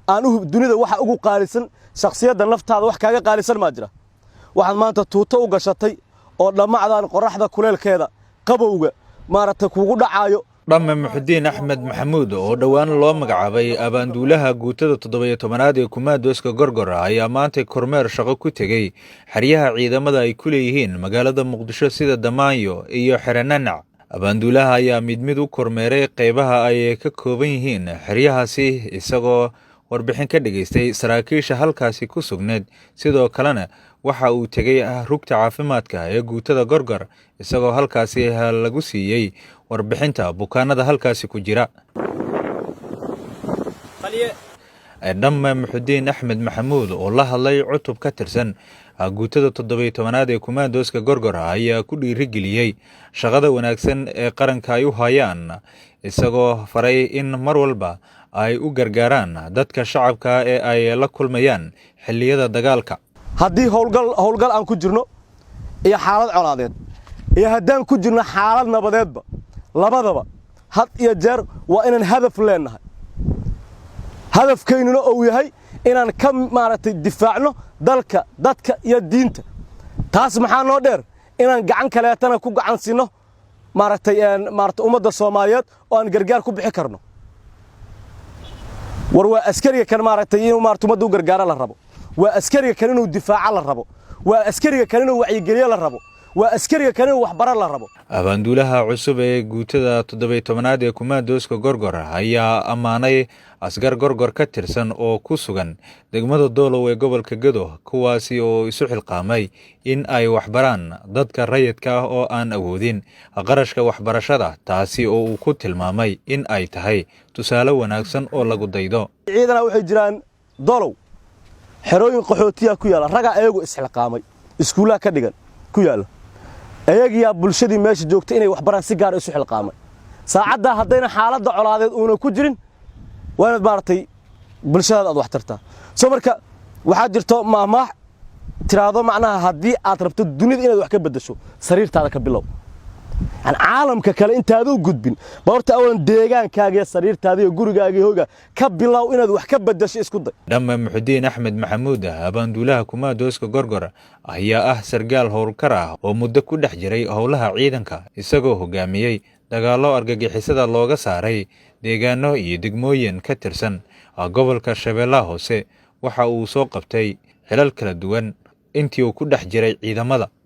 Aan dunida waxa ugu qaalisan shakhsiyadda naftaada, wax kaaga qaalisan maa jira? Waxaad maanta tuuto u gashatay oo dhammacdan qorraxda kuleelkeeda, qabowga maaragtay kugu dhacaayo. Dhamme Muxudiin Axmed Maxamuud oo dhowaan loo magacaabay abaanduulaha guutada 17aad ee kumaandooska Gorgor ayaa maantay kormeer shaqo ku tegey xeryaha ciidamada ay ku leeyihiin magaalada Muqdisho, sida Damaanyo iyo Xerenanac. Abaanduulaha ayaa mid mid u kormeeray qeybaha ay ka kooban yihiin xeryahaasi, isagoo warbixin ka dhageystay saraakiisha halkaasi ku sugneed. Sidoo kalena waxa uu tegey rugta caafimaadka ee guutada Gorgor, isagoo halkaasi lagu siiyey warbixinta bukaanada halkaasi ku jira. Dhamme Muxudiin Axmed Maxamuud oo la hadlay cutub ka tirsan guutada 17aad ee kumaandooska Gorgor ayaa ku dhiirigeliyey shaqada wanaagsan ee qaranka ay u hayaan, isagoo faray in mar walba ay u gargaaraan dadka shacabka ee ay la kulmayaan xilliyada dagaalka. Haddii howlgal aan ku jirno iyo xaalad colaadeed iyo haddaan ku jirno xaalad nabadeedba, labadaba had iyo jeer waa inaan hadaf leennahay, hadafkaynuna uu yahay inaan ka maaragtay difaacno dalka, dadka iyo diinta. Taas maxaa noo dheer? Inaan gacan kaleetana ku gacan sinno maaragtay maaragtay ummadda Soomaaliyeed oo aan gargaar ku bixi karno. War waa askariga kan maaragtay inuu maaragtay ummadda u gargaaro la rabo, waa askariga kan inuu difaaco la rabo, waa askariga kan inuu wacyigeliyo la rabo, waa askariga kan inuu waxbaro la rabo. Abaanduulaha cusub ee guutada 17aad ee kumaandooska Gorgor ayaa ammaanay askar Gorgor ka tirsan oo ku sugan degmada Doolow ee gobolka Gedo, kuwaasi oo isu xilqaamay in ay waxbaraan dadka rayidka ah oo aan awoodin qarashka waxbarashada, taasi oo uu ku tilmaamay in ay tahay tusaale wanaagsan oo lagu daydo. Ciidana waxay jiraan Dolow, xerooyin qaxootiya ku yaalla. Ragaa ayagu isxilqaamay iskuullaha ka dhigan ku yaalla, ayagiyaa bulshadii meesha joogta inay waxbaraan si gaar isu xilqaamay. Saacaddaa haddayna xaaladda colaadeed uuna ku jirin, waa inaad maaragtay bulshadaada aad wax tartaa. Soo marka waxaa jirto maahmaah tiraahdo macnaha, haddii aad rabto dunida inaad wax ka beddesho, sariirtaada ka bilow. Yani caalamka kale intaada u gudbin ba, horta awalan deegaankaaga iyo sariirtaada iyo gurigaaga iyo hoyga ka bilow inaad wax ka beddesho, isku day. Dhamme Muxudiin Axmed Maxamuud, abaanduulaha kumaandooska Gorgor, ayaa ah sargaal howlkar ah oo muddo ku dhex jiray howlaha ciidanka, isagoo hogaamiyey dagaallo argagixisada looga saaray deegaano iyo degmooyin ka tirsan gobolka Shabeellaha Hoose. Waxa uu soo qabtay xilal kala duwan intii uu ku dhex jiray ciidamada.